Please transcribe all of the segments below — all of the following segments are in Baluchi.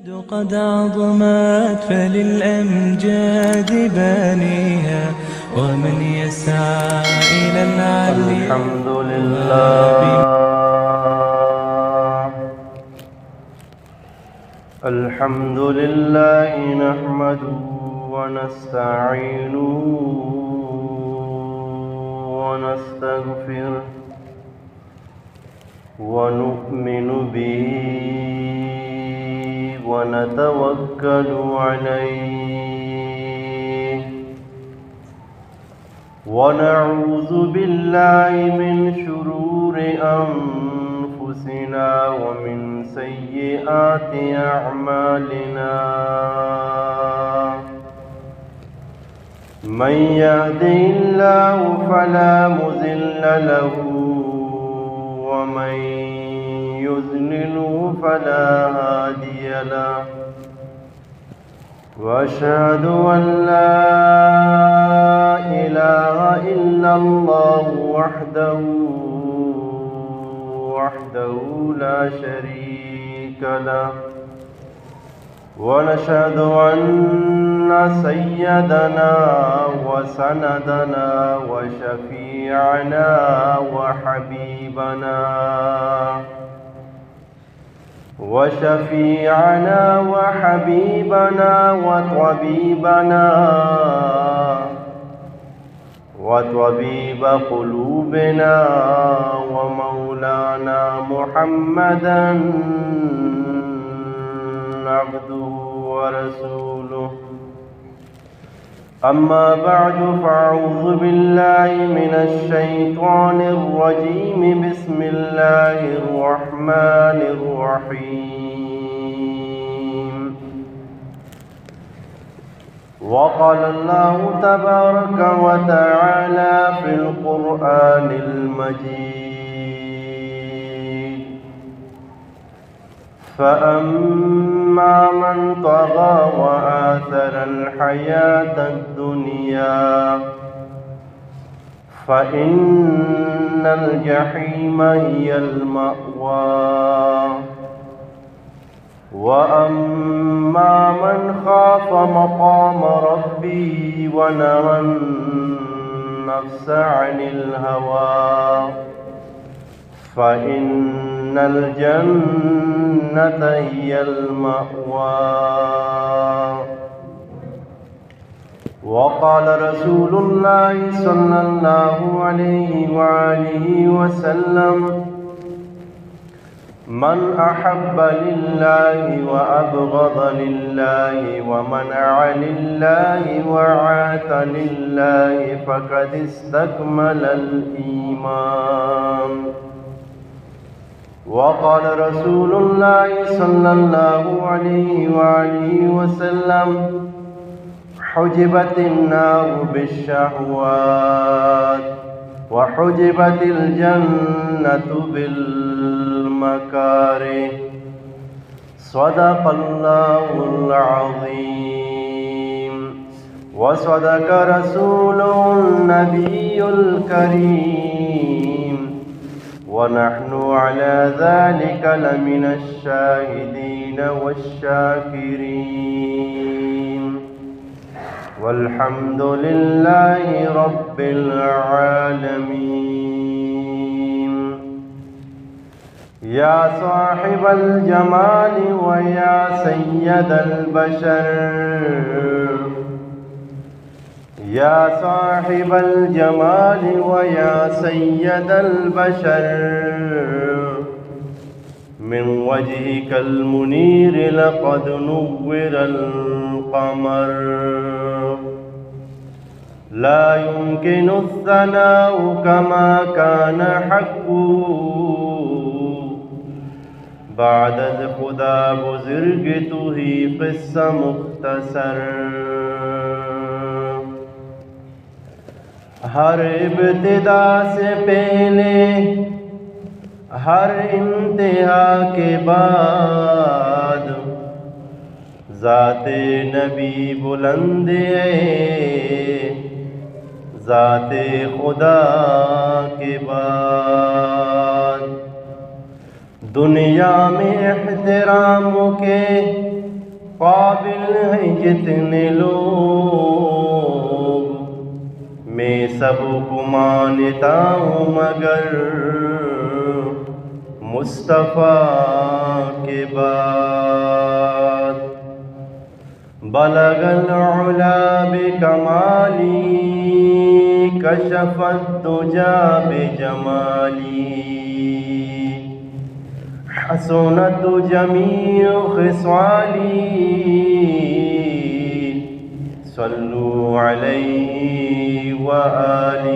قد عظمت فللأمجاد بانيها، ومن يسعى إلى العلي الحمد لله. الحمد لله نحمده ونستعينه ونستغفره ونؤمن به ونتوكل عليه ونعوذ بالله من شرور أنفسنا ومن سيئات أعمالنا. من يهده الله فلا مضل له ومن يضلله فلا هادي له. وأشهد أن لا إله إلا الله وحده، وحده لا شريك له. ونشهد أن سيدنا وسندنا وشفيعنا وحبيبنا، وشفيعنا وحبيبنا وطبيبنا وطبيب قلوبنا ومولانا محمدا عبده ورسوله. أما بعد، فأعوذ بالله من الشيطان الرجيم. بسم الله الرحمن الرحيم. وقال الله تبارك وتعالى في القرآن المجيد: فأما من طغى وآثر الحياة الدنيا فإن الجحيم هي المأوى. وأما من خاف مقام ربه ونهى النفس عن الهوى فإن الجنة هي المأوى. وقال رسول الله صلى الله عليه وآله وسلم: من أحب لله وأبغض لله ومنع لله وأعطى لله فقد استكمل الإيمان. وقال رسول الله صلى الله عليه وآله وسلم: حجبت النار بالشهوات وحجبت الجنة بالمكاره. صدق الله العظيم وصدق رسوله النبي الكريم ونحن على ذلك لمن الشاهدين والشاكرين. والحمد لله رب العالمين. يا صاحب الجمال ويا سيد البشر، يا صاحب الجمال ويا سيد البشر، من وجهك المنير لقد نور القمر. لا يمكن الثناء كما كان حقه، بعد از خدا بزرگ توئی قصہ مختصر. ہر ابتدا سے پہلے، ہر انتہا کے بعد، ذات نبی بلند ہے، ذات خدا کے بعد۔ دنیا میں احترام کے قابل ہیں جتنے لوگ، میں سب کو مانتا ہوں مگر مصطفیٰ کے بعد۔ بلغ العلا بکمالی، کشف الدجی بجمالی، حسنت جمیع خصالی، صلوا علیہ و آلہ۔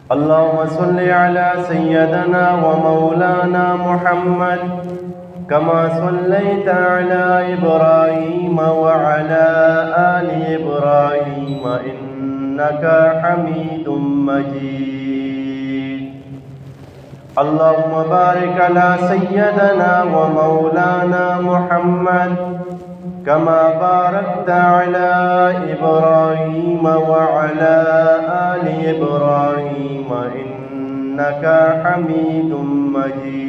اللهم صل على سيدنا ومولانا محمد كما صليت على إبراهيم وعلى آل إبراهيم إنك حميد مجيد. اللهم بارك على سيدنا ومولانا محمد كما باركت على إبراهيم وعلى آل إبراهيم إنك حميد مجيد.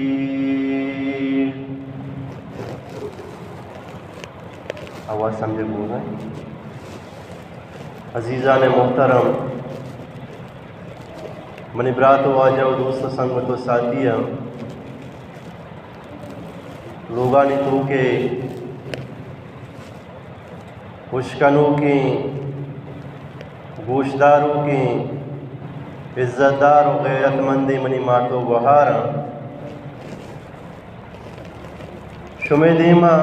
آواز سمجھ بوگ ءَ۔ عزیزان محترم، منی برات و واجہ و دوست و سنگت و ساتھی، لوگانی توکے اشکنوکیں، گوشداروکیں، عزت دار و غیرت مندیں منی مات و گوہاراں، شمے دیما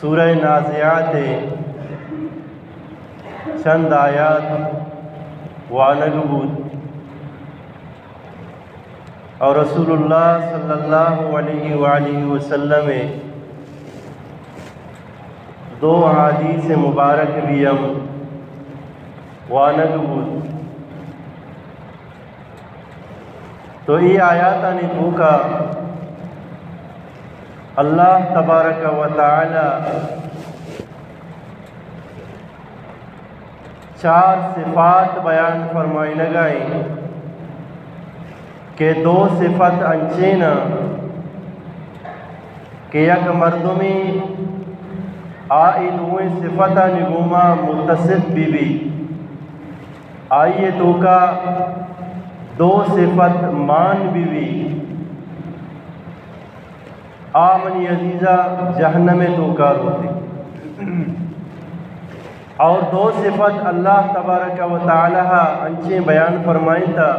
سورہ نازعات ءِ چند آیات وانگ بوت۔ اور رسول اللہ صلی اللہ علیہ وآلہ وسلم ءِ دو احادیث مبارک بھی ہم وانگ بوت۔ تو اے آیاتانی توکا اللہ تبارک و تعالی چار صفات بیان فرمائینگا ایں کہ دو صفت انچیں آں کہ یک مردمے آ اے دوئیں صفتانی گوما متصف بہ بی، آئی ءِ توکا دو صفت مان بہ بی، آ منی عزیزا جہنم ءِ توکا روتے۔ اور دو صفت اللہ تبارک و تعالی انچیں بیان فرمائینتا،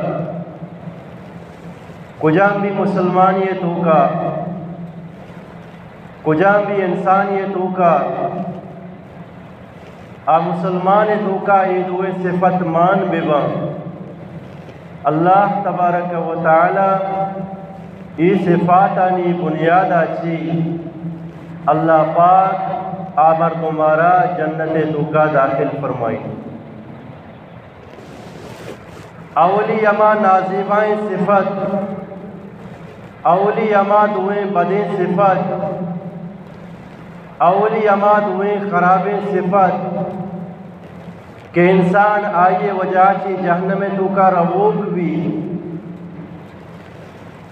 کجام بھی مسلمانی ءِ توکا، کجام بھی انسانی ءِ توکا، آ مسلمان ءِ توکا اے دوئیں صفت مان بہ باں، اللہ تبارک و تعالی اے صفاتانی بنیادا چی اللہ پاک آ مردمارا جنت ءِ توکا داخل فرمائی۔ اولی ہما نازیبائیں صفت، اولی ہما دوئیں بدیں صفت، اولی ہما دوئیں خرابیں صفت کہ انسان آئی ءِ وجہ چی جہنم ءِ توکا رووک بی،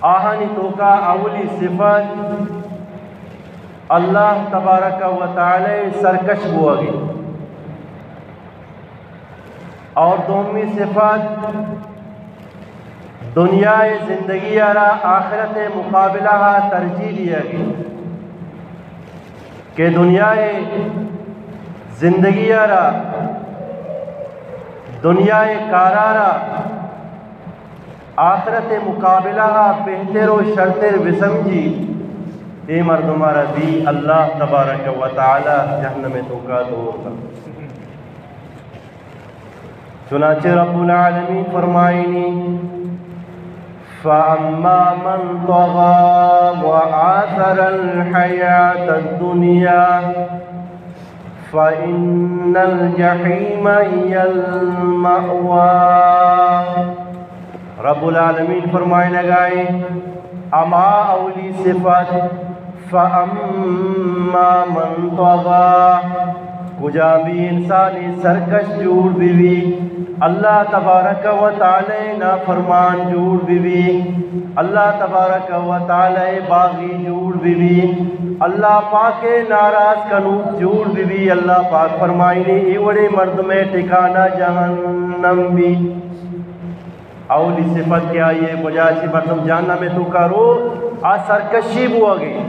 آہانی توکا اولی صفت اللہ تبارک و تعالی سرکش بوگی۔ اور دومی صفت، دنیا ءِ زندگی ءَ را آخرت ءِ مقابلہ ءَ ترجیح دیگ، کہ دنیا ءِ زندگی ءَ را، دنیا ءِ کار ءَ را آخرت ءِ مقابلہ ءَ بہتر و شرتر بسمجھی، اے مردم ءَ را دی اللہ تبارک و تعالی جہنم ءِ توکا دور دنت۔ چنانچہ رب العالمین فرمائینی، فَأَمَّا مَنْ طَغَى وَآثَرَ الْحَيَاةَ الدُّنْيَا فَإِنَّ الْجَحِيمَ هِيَ الْمَأْوَى۔ رب العالمین فرمائینگائیں، ہما اولی صفت، فَأَمَّا مَنْ طَغَى، کجام بھی انسانے سرکش جوڑ بہ بی، اللہ تبارک و تعالی نافرمان جوڑ بہ بی، اللہ تبارک و تعالی باغی جوڑ بہ بی، اللہ پاک ناراض کنوک جوڑ بہ بی، اللہ پاک فرمائنی، اے وڑیں مردمے ٹھکانہ جہنم بی۔ اولی صفت کہ آئی ءِ وجہ چہ مردم جہنم ءِ توکا رو، آ سرکشی بوگ ءَ،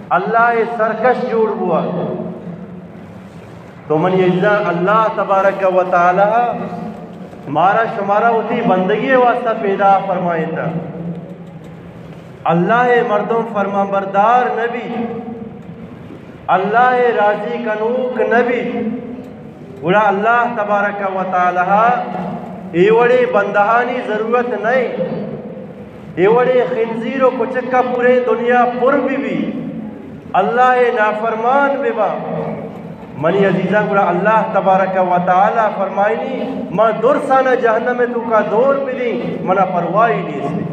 اللہ ءِ سرکش جوڑ بوگ۔ تو منی عزیزاں، اللہ تبارک و تعالی مارا شمارا وتی بندگی ءِ واسطہ پیدا فرمائیتا۔ اللہ ءِ مردم فرمان بردار نہ بی، اللہ ءِ راضی کنوک نہ بی، گڑا اللہ تبارک و تعالی اے وڑیں بندہانی ضرورت نئے۔ اے وڑیں خنزیر و کچکا پوریں دنیا پر بہ بی، اللہ ءِ نافرمان بہ با۔ منی عزیزاں، گڑا اللہ تبارک و تعالی فرمائنی، ما درسانا جہنم ءِ توکا دور بدیں، منا پرواہی نیست۔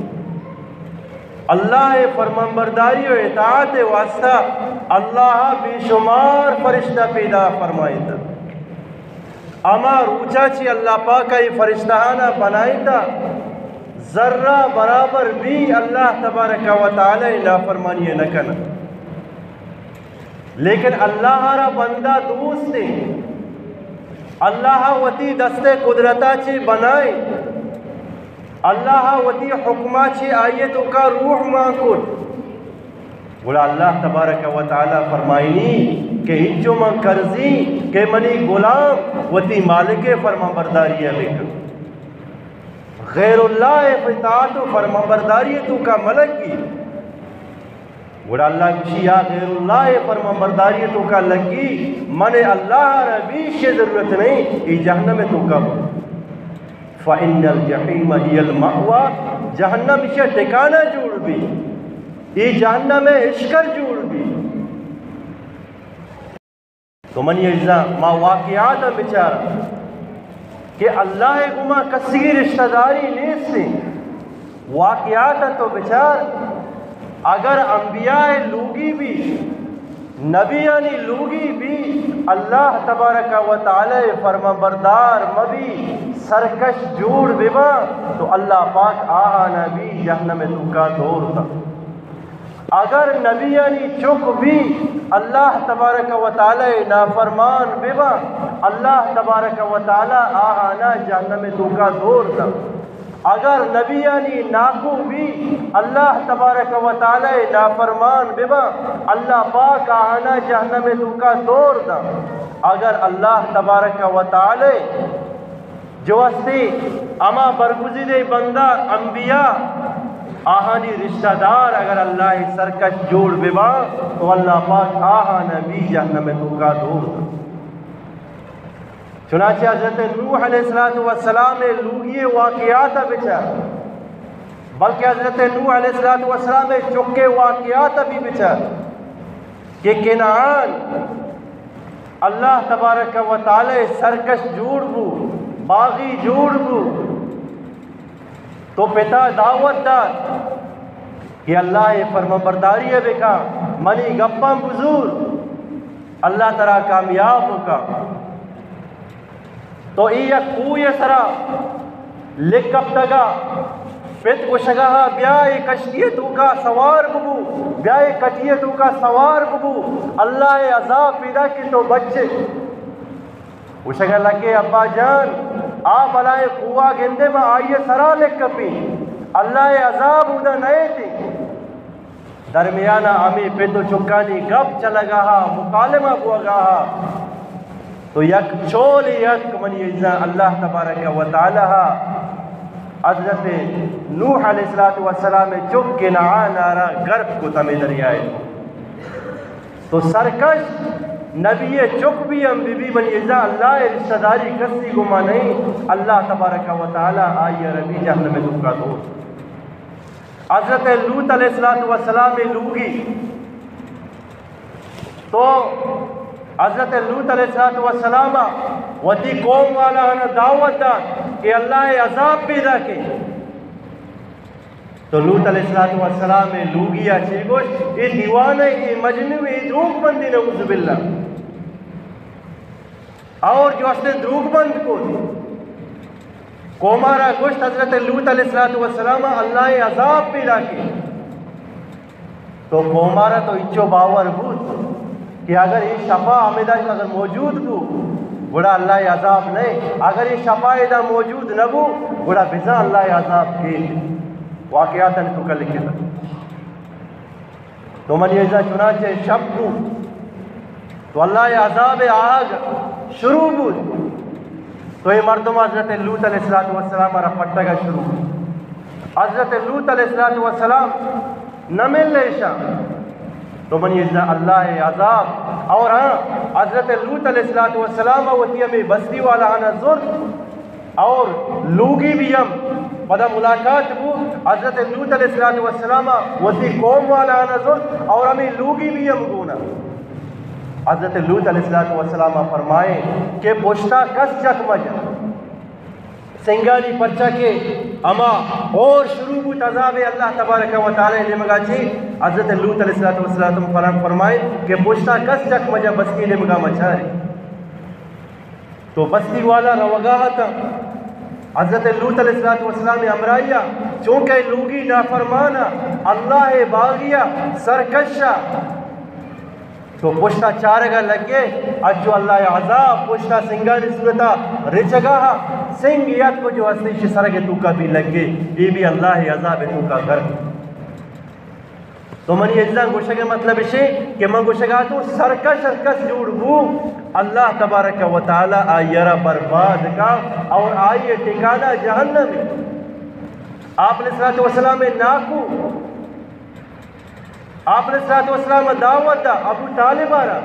اللہ ءِ فرمانبرداری و اطاعت ءِ واسطہ اللہ بے شمار فرشتہ پیدا فرمائیتا۔ ہما روچا چہ اللہ پاک ءَ اے فرشتہانا بنائیتا، ذرہ برابر بھی اللہ تبارک و تعالی نافرمانی نہ کنا۔ لیکن اللہ را بندہ دوست ایں، اللہ وتی دست قدرتا چہ بنائیں، اللہ وتی حکما چہ آئی توکا روح مان کت۔ گڑا اللہ تبارک و تعالی فرمائنی کہ انچو من کرزی کہ منی غلام وتی مالک فرمان برداری بکن۔ غیر اللہ اطاعت و فرمان برداری توکا ملگی۔ گڑا اللہ گوشی، یا غیر اللہ فرمان برداری توکا لگی، من اللہ را بیش ضرورت نہیں، ای جہنم توکا بو۔ فإن الجحیم هی المأوی، جہنم ایشی ٹھکانہ جوڑ بی، ای جہنم اشکر جوڑ بی۔ تو منی عزیزاں، ما واقعات بچار کہ اللہ گما کسی رشتہ داری نیست۔ واقعات تو بچار، اگر انبیاء لوگی بھی، نبیانی لوگی بھی، اللہ تبارک و تعالی فرمان بردار مبی، سرکش جوڑ ببا، تو اللہ پاک آہانا بھی جہنم توکا دور دا۔ اگر نبیانی چک بھی اللہ تبارک و تعالی نافرمان ببا، اللہ تبارک و تعالی آہانا جہنم توکا دور دا۔ اگر نبیانی ناکو بھی اللہ تبارک و تعالی نافرمان ببا، اللہ پاک آہانا جہنم توکا دور دا۔ اگر اللہ تبارک و تعالی جو ہستی ہما برگزیدہ بندہ، انبیاء، آہانی رشتہ دار اگر اللہ سرکش جوڑ ببا، تو اللہ پاک آہانا بھی جہنم توکا دور دا۔ چنانچہ حضرت نوح علیہ الصلوۃ والسلام لوگی واقعات بچار، بلکہ حضرت نوح علیہ الصلوۃ والسلام چکے واقعات بھی بچار کہ کنعان اللہ تبارک و تعالی سرکش جوڑ بو، باغی جوڑ بو، تو پتا دعوت دات کہ اللہ فرمانبرداری بکا، منی گپاں بزور، اللہ ترا کامیاب بکا۔ تو ای یک کوہ سرا لکپتگا، پت گوشگا، بیا اے کشتی توکا سوار ببو، بیا اے کشتی توکا سوار ببو، اللہ عذاب پیدا کہ تو بچے۔ گوشگا لگے، ابا جان، آ بلائیں کوہ گندے، ما آئی سرا لکپی، اللہ عذاب اودا نئیتی۔ درمیانا ہمے پت و چکانی گپ چلگا ہا، مکالمہ بوگا ہا۔ تو یک چول یک منی عزیزاں اللہ تبارک و تعالی ہا حضرت نوح علیہ الصلوۃ والسلام چک کنعان آرا گرک کو تمے دریائے۔ تو سرکش نبی چک بھی ہم بی بی منی عزیزاں، اللہ رشتہ داری کسی گما نہیں، اللہ تبارک و تعالی آئی ربی جہنم دکا دو۔ حضرت لوط علیہ الصلوۃ والسلام لوگی، تو حضرت لوط علیہ الصلوۃ والسلام وتی قوم والا دعوت دات کہ اللہ عذاب پیدا کے۔ تو لوط علیہ الصلوۃ والسلام لوگی آ چی گوشت؟ اے دیوانہ، اے مجنو، اے دروگ بندی، نعوذ باللہ۔ اور جو ہستے دروگ بند کو، قومارا گوشت حضرت لوط علیہ الصلوۃ والسلام اللہ عذاب پیدا کی۔ تو قومارا تو اچو باور بود کہ اگر یہ شپا ہمیدا اگر موجود بو، گڑا اللہ عذاب نہیں، اگر یہ شپا ادا موجود نہ بو، گڑا بزاں اللہ عذاب کی۔ واقعاتاں تو کل لکھتا۔ تو منی عزیزاں، چنانچہ شپ بو تو اللہ عذاب آگ شروع بو، تو یہ مردم حضرت لوط علیہ الصلوۃ والسلام را پٹگا شروع بو۔ حضرت لوط علیہ الصلوۃ والسلام نہ مل ایشاں۔ تو منی عزیزاں، اللہ عذاب۔ اور ہاں، حضرت لوط علیہ الصلوۃ والسلام وتی ہمیں بستی والا آنا زرت، اور لوگی بھی ہم پدا ملاقات بو۔ حضرت لوط علیہ الصلوۃ والسلام وتی قوم والا آنا زرت اور ہمیں لوگی بھی ہم گونا۔ حضرت لوط علیہ الصلوۃ والسلام فرمائے کہ پشتا کس چک مجا، سنگانی، پرچا کہ ہما اور شروع بوت عذاب اللہ تبارک و تعالی نیمگا چی۔ حضرت لوط علیہ الصلوۃ والسلام فرمائے کہ پشتا کس چک مجا، بستی نیمگا مچاری۔ تو بستی والا روگا اتاں۔ حضرت لوط علیہ الصلوۃ والسلام ہمراہیا، چونکہ لوگی نافرمانا، اللہ باغیا، سرکشا، تو پشتا چارگا لگے، اچو اللہ عذاب پشتا سنگانی صورتا رچگا، سنگ یت کو جو ہستی شی سرگ توکا بھی لگے، یہ بھی اللہ عذاب توکا گر۔ تو منی عزیزاں، گوشگ ءِ مطلب اش کہ من گوشگ ءَ تو سرکش ہر کس جوڑ بو، اللہ تبارک و تعالی آئی ءَ را برباد کا اور آئی ءِ ٹھکانہ جہنم ہے۔ آپ علیہ الصلوۃ والسلام ءِ ناکو، آپ علیہ الصلوۃ والسلام ءَ دعوت دا ابو طالب ءَ را۔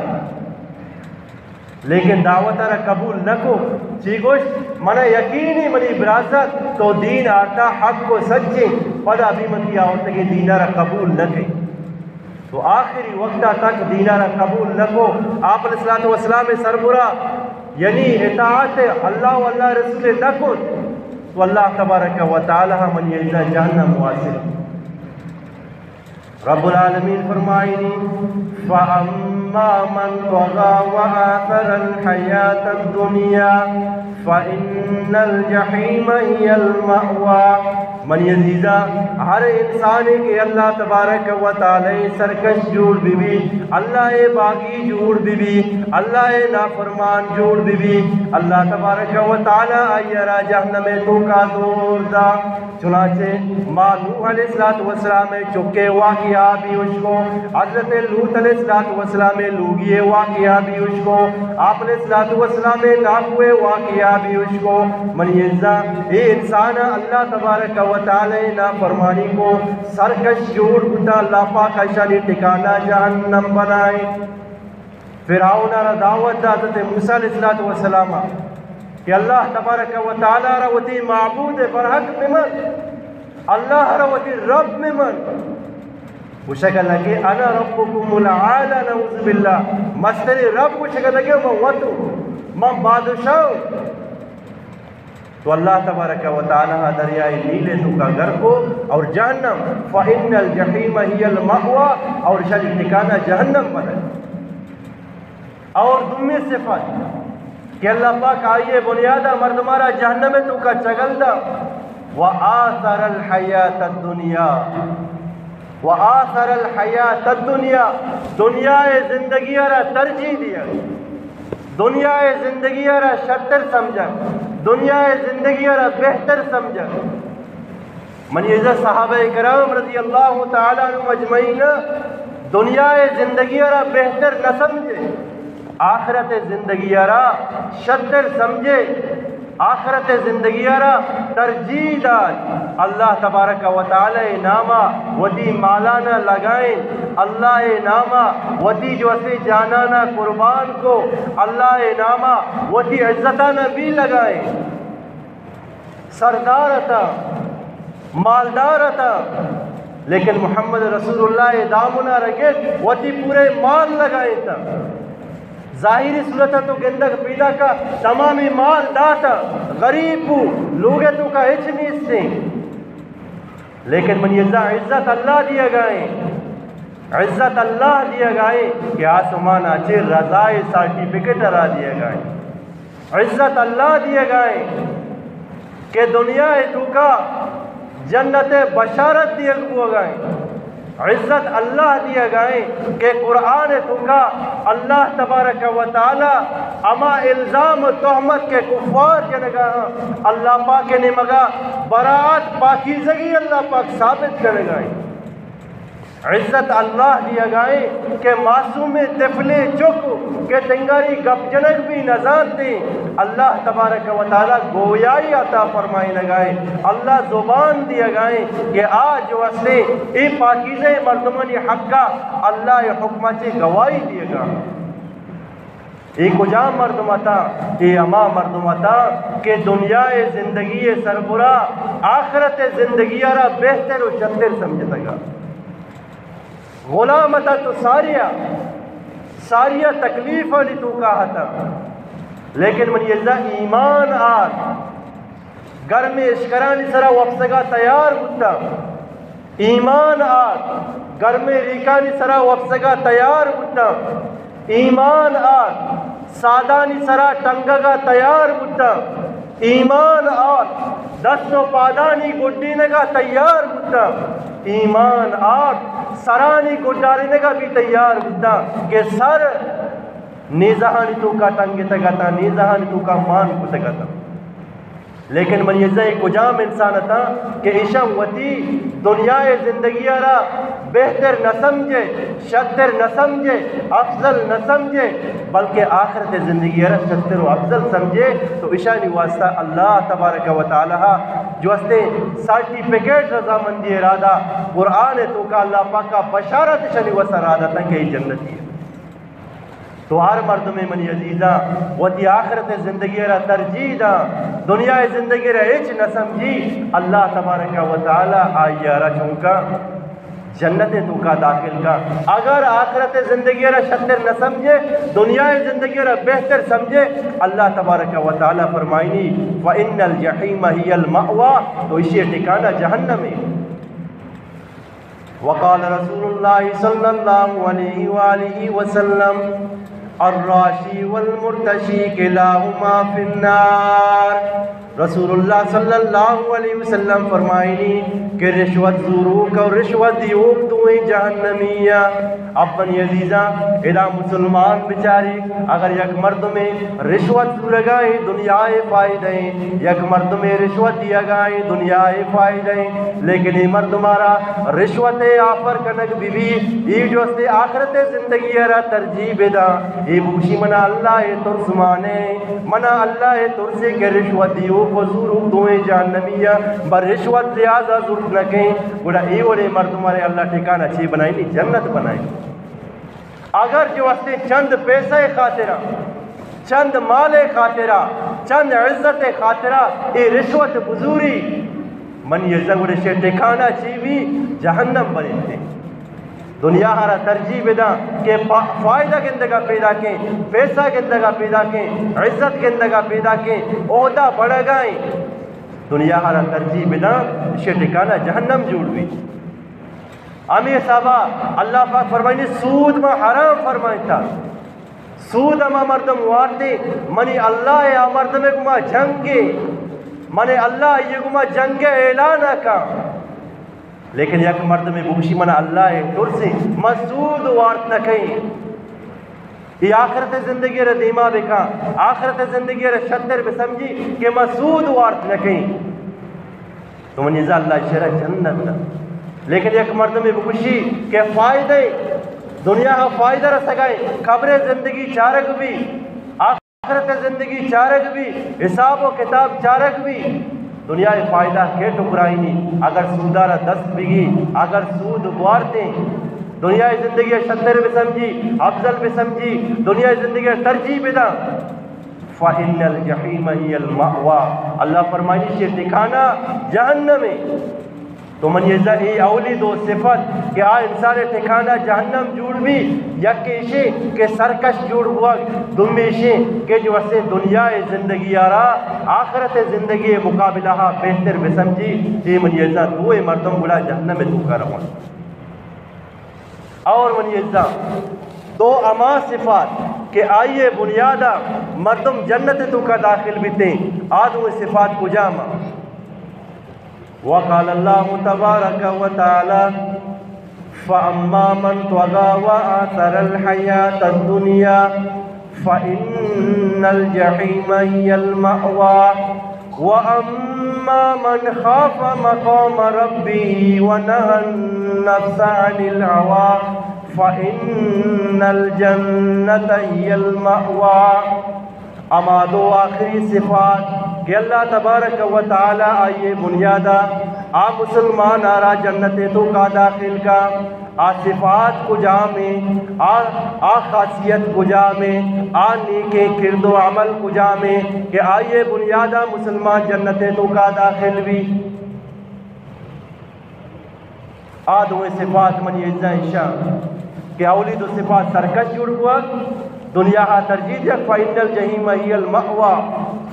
لیکن دعوت ءَ را قبول نہ کو۔ چی گوشت؟ منا یقین ہے منی برازت تو دین آرتا حق و سچیں، پدا بھی من تئی آورتگیں دین ءَ را قبول نہ کئی۔ تو آخری وقت ءَ تک دین ءَ را قبول نہ کو۔ آپ علیہ الصلوۃ والسلام ءِ سربرا یعنی اطاعت اللہ و اللہ ءِ رسول ءِ نہ کو، تو اللہ تبارک و تعالی منی عزیزاں جہنم واصل۔ رب العالمین فرمائنی، فَأَمَّا مَنْ طَغَى وَآثَرَ الْحَيَاةَ الدُّنْيَا فَإِنَّ الْجَحِيمَ هِيَ الْمَأْوَى۔ منی عزیزاں، ہر انسانے کہ اللہ تبارک و تعالی سرکش جوڑ بہ بی، اللہ ءِ باغی جوڑ بہ بی، اللہ ءِ نافرمان جوڑ بہ بی، اللہ تبارک و تعالی آئی ءَ را جہنم ءِ توکا دور دا۔ چنانچہ ما نوح علیہ الصلوۃ والسلام ءِ چکے واقعہ بھی اشکو، حضرت لوط علیہ الصلوۃ والسلام ءِ لوگی ءِ واقعہ بھی اشکو، آپ علیہ الصلوۃ والسلام ءِ ناکو ءِ واقعہ بھی اشکو۔ منی عزیزاں، اے انسان اللہ تبارک و تعالی نافرمانی کو سرکش جوڑ بوتا، اللہ پاک اشانی ٹھکانہ جہنم بنائے۔ فرعون ءَ را دعوت دا حضرت موسی علیہ الصلوۃ والسلام ءَ کہ اللہ تبارک و تعالی را وتی معبود برحق بمن، اللہ را وتی رب بمن۔ گوشگ لگے، انا ربکم الاعلی، نعوذ باللہ، مستریں رب گوشگ لگے، من وتو، من بادشاہ۔ تو اللہ تبارک و تعالی دریائے نیل ءِ توکا غرق کو اور جہنم، فإن الجحیم هی المأوی، اور شری ٹھکانہ جہنم بنے۔ اور دومی صفت کہ اللہ پاک آئی ءِ بنیادا مردمارا جہنم ءِ توکا چگل دا، وآثر الحیات الدنیا، وآثر الحیات الدنیا، دنیا ءِ زندگی ءَ را ترجیح دیا۔ دنیا ءِ زندگی ءَ را شتر سمجھا، دنیا ءِ زندگی ءَ را بہتر سمجھا۔ منی عزیز، صحابہ کرام رضی اللہ تعالی عنہم اجمعین دنیا ءِ زندگی ءَ را بہتر نہ سمجھے، آخرت ءِ زندگی ءَ را شتر سمجھے۔ آخرت ءِ زندگی ءَ را ترجیح دات۔ اللہ تبارک و تعالی ءِ ناما وتی مالانا لگائیں، اللہ ءِ ناما وتی جو اسے جانانا قربان کو، اللہ ءِ ناما وتی عزتانا بھی لگائیں۔ سردار اتاں، مالدار اتاں، لیکن محمد رسول اللہ ءِ دامنا رگت وتی پورے مال لگائینتا۔ ظاہری صورت ءَ تو گندگ پیداکا تمامی مال داتا، غریب بو، لوگ ءِ توکا ہچ نیستیں، لیکن منی عزیزاں، عزت اللہ دیگائیں، عزت اللہ دیگائیں کہ آسمان ءَ چہ رضا ءِ سرٹیفکیٹ را دیگائیں۔ عزت اللہ دیگائیں کہ دنیا ءِ توکا جنت ءِ بشارت دیگ بوگائیں۔ عزت اللہ دیگائیں کہ قرآن ءِ توکا اللہ تبارک و تعالی ہما الزام و تہمت کہ کفار جنگا ہاں، اللہ پاک ءِ نیمگا براءت، پاکیزگی اللہ پاک ثابت کنگائیں۔ عزت اللہ دیگائیں کہ معصومیں طفلیں چک کہ تنگاری گپ جنگ بھی نزانتیں، اللہ تبارک و تعالی گویائی عطا فرمائینگائیں، اللہ زبان دیگائیں کہ آ جو ہستیں اے پاکیزہ مردمانی حقا اللہ ءِ حکما چے گواہی دیگا۔ اے کجام مردم اتاں؟ اے ہما مردم اتاں کہ دنیا ءِ زندگی ءِ سربرا آخرت ءِ زندگی ءَ را بہتر و شتر سمجھتگا۔ غلام اتاں تو ساریا، ساریا تکلیفانی توکا اتاں، لیکن منی عزیزاں، ایمان آرت، گرمیں اشکرانی سرا وپسگا تیار بوتاں۔ ایمان آرت، گرمیں ریکانی سرا وپسگا تیار بوتاں۔ ایمان آرت، سادانی سرا ٹنگگا تیار بوتاں۔ ایمان آرت، دست و پادانی گڈینگا تیار بوتاں۔ ایمان آرت، سرانی گڈارینگا بھی تیار بوتاں کہ سر نیزہانی توکا ٹنگتگ اتاں، نیزہانی توکا مان کتگ اتاں۔ لیکن منی عزیزاں، اے کجام انسان اتاں کہ ایشاں وتی دنیا ءِ زندگی ءَ را بہتر نہ سمجھے، شتر نہ سمجھے، افضل نہ سمجھے، بلکہ آخرت ءِ زندگی ءَ را شتر و افضل سمجھے، تو ایشانی واسطہ اللہ تبارک و تعالی جو ہستیں سرٹیفکیٹ رضامندی ءِ را دا، قرآن ءِ توکا اللہ پاک ءَ بشارت ایشانی واسطہ را داتاں کہ اے جنتی ہے۔ تو ہر مردمے منی عزیزاں وتی آخرت ءِ زندگی ءَ را ترجیح داں، دنیا ءِ زندگی ءَ را ہچ نہ سمجھی، اللہ تبارک و تعالی آئی ءَ را چونکا جنت ءِ توکا داخل کا۔ اگر آخرت ءِ زندگی ءَ را شتر نہ سمجھے، دنیا ءِ زندگی ءَ را بہتر سمجھے، اللہ تبارک و تعالی فرمائنی، فإن الجحیم هی المأوی، تو ایشی ٹھکانہ جہنم ہے۔ وقال رسول اللہ صلی اللہ علیہ وآلہ وسلم، الراشی والمرتشی کلاہما فی النار۔ رسول اللہ صلی اللہ علیہ وسلم فرمائنی کہ رشوت زوروک اور رشوت دیوک دوئیں جہنمی ہیں۔ اب منی عزیزاں، ادا مسلمان بچاری، اگر یک مردمے رشوت زورگائیں دنیا ءِ فائدہ ہیں، یک مردمے رشوت دیگائیں دنیا ءِ فائدہ ہیں، لیکن اے مردم ءَ را رشوت ءِ آفر کنگ بہ بی، اے جو است آخرت ءِ زندگی ءَ را ترجیح بداں، اے بوشی منا اللہ ءِ ترس مانے، منا اللہ ءِ ترس کہ رشوت دیوک و زوروک دوئیں جہنمی ہیں، بر رشوت لحاظ ءَ زرت نہ کیں، گڑا اے وڑیں مردم ءَ را اللہ ٹھکانہ چے بنائینی؟ جنت بنائینی۔ اگر جو ہستیں چند پیسہ ءِ خاطرا، چند مال ءِ خاطرا، چند عزت ءِ خاطرا اے رشوت بزوری، منی عزیزاں، گڑا ایشی ٹھکانہ چی بی؟ جہنم بنت۔ دنیا ءَ را ترجیح بداں کہ فا-، فائدہ گندگا پیداکیں، پیسہ گندگا پیداکیں، عزت گندگا پیداکیں، عہدہ بڑگائیں۔ دنیا ءَ را ترجیح بداں، ایشی ٹھکانہ جہنم جوڑ بی۔ ہمے حسابا اللہ پاک فرمائنی، سود ما حرام فرمائتا۔ سود ہما مردم وارتے، منی اللہ ءَ آ مردم ءَ گما جنگے، منی اللہ ءَ گما جنگ ءِ اعلان کا۔ لیکن یک مردمے بگوشی، من اللہ ءِ ترسیں، من سود وارت نہ کئیں۔ اے آخرت ءِ زندگی ءَ را دیما بکاں، آخرت ءِ زندگی ءَ را شتر بسمجھی کہ من سود وارت نہ کئیں۔ تو منی عزیزاں، اللہ ایشی ءَ را جنت دا۔ لیکن یک مردمے بگوشی کہ فائدہ، دنیا ءَ فائدہ رسگائیں، قبر ءِ زندگی چارگ بی، آخرت ءِ زندگی چارگ بی، حساب و کتاب چارگ بی، دنیا ءِ فائدہ کے ٹکرائینی؟ اگر سودا را دست بگی، اگر سود بوارتیں، دنیا ءِ زندگی ءَ شتر بسمجھی، افضل بسمجھی، دنیا ءِ زندگی ءَ ترجیح بداں، فإن الجحیم هی المأوی، اللہ فرمائنی، ایشی ٹھکانہ جہنم ہے۔ تو منی عزیزاں، اے اولی دو صفت کہ آ انسان ءِ ٹھکانہ جہنم جوڑ بی، یک ایشی کہ سرکش جوڑ بوگ، دومی ایشی کہ جو اسے دنیا ءِ زندگی ءَ را آخرت ءِ زندگی ءِ مقابلہ ءَ بہتر بسمجھی۔ اے منی عزیزاں، دوئیں مردم گڑا جہنم ءِ توکا روان۔ اور منی عزیزاں، دو ہما صفات کہ آئی ءِ بنیاد ءَ مردم جنت توکا داخل بیتیں، آ دوئیں صفات کجام اَں؟ وقال الله تبارك وتعالى: فأما من طغى وآثر الحياة الدنيا فإن الجحيم هي المأوى، وأما من خاف مقام ربه ونهى النفس عن الهوى فإن الجنة هي المأوى. ہما دو آخری صفات کہ اللہ تبارک و تعالی آئی بنیادا آ مسلمان آرا جنت توکا داخل کا، آ صفات کجامیں، آ، آ خاصیت کجامیں، آ نیکیں کرد و عمل کجامیں کہ آئی بنیادا مسلمان جنت توکا داخل بی؟ آ دوئیں صفات منی عزیزاں ایشاں کہ اولی دو صفات سرکش جوڑ بوگ، دنیا ہا ترجیح دیگ، فإن الجحيم هي المأوى،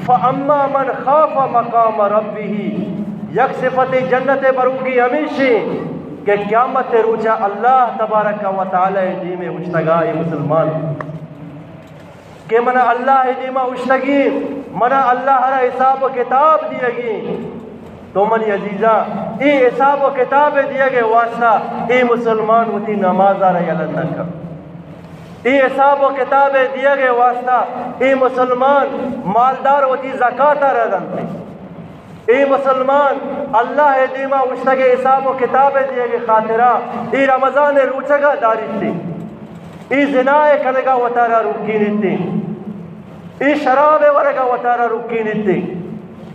فأما من خاف مقام ربه. یک صفت جنت بروگی ہمیشی کہ قیامت روچا اللہ تبارک و تعالی دیم اوشتگا اے مسلمان کہ منا اللہ ء دیما اوشتگی، منا اللہ را حساب و کتاب دیگی۔ تو منی عزیزاں، اے حساب و کتاب دیگ ء واسطہ اے مسلمان وتی نماز ء را یلہ نہ کن۔ اے حساب و کتاب دیگ ء واسطہ اے مسلمان مالدار وتی زکات ء را دنت۔ اے مسلمان اللہ ء دیما اوشتگ ء حساب و کتاب ء دیگ ء خاطرا اے رمضان ء روچگا داریت، اے زنا ء کنگا وتارا روکینیت، اے شراب ء ورگا وتارا روکینیت،